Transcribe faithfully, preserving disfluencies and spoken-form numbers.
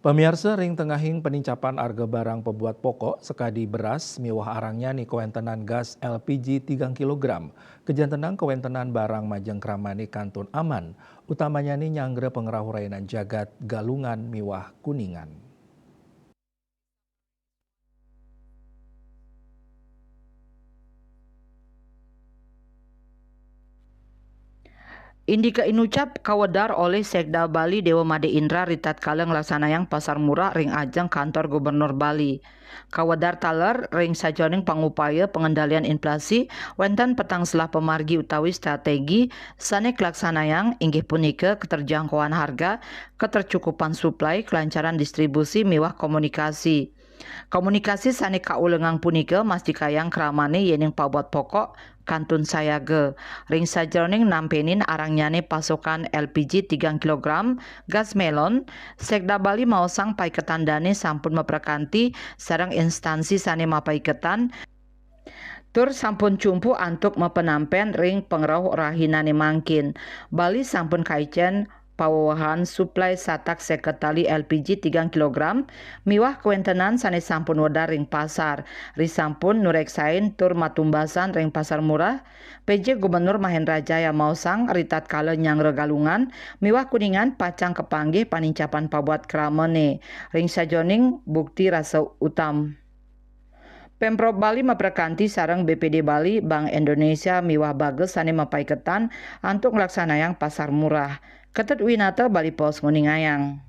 Pamiarsa, ring tengahing panincapan arga barang pabuat pokok, sakadi beras miwah arangnyané kawéntenan gas L P G tigang kilogram, kajantenang kawéntenan barang majeng kramané kantun aman, utamanyané nyanggra pangrauh rainan jagat Galungan miwah Kuningan. Indika inucap kawedar olih Sekda Bali Dewa Made Indra ritatkala nglaksanayang pasar murah ring ajeng kantor Gubernur Bali. Kawedar taler ring sajeroning pangupaya pangendalian inflasi, wénten petang selah pamargi utawi strategi sané kalaksanayang, inggih punika katerjangkauan harga, katercukupan suplai, kalancaran distribusi miwah komunikasi. Komunikasi sané kaulengang punika mastikayang kramané yéning pabuat pokok kantun sayaga. Ring sajeroning nampénin arangnyané pasokan L P G tigang kilogram gas melon, Sekda Bali maosang paiketan dané sampun maprakanti sareng instansi sané mapaiketan tur sampun cumpu antuk mapanampén ring pangrauh rahinané mangkin. Bali sampun kaicén pawewehan suplai satak séket tali L P G tigang kilogram miwah kawéntenan sané sampun wedar ring pasar. Risampun nureksain tur matumbasan ring pasar murah, P J Gubernur Mahendra Jaya maosang ritatkala nyanggra Galungan miwah Kuningan pacang kapanggih panincapan pabuat kramané ring sajeroning bukti rasa utam. Pemprov Bali maprakanti sareng B P D Bali, Bank Indonesia miwah baga sané mapaiketan antuk nglaksanayang pasar murah. Ketut Winata, Bali Post, nguningayang.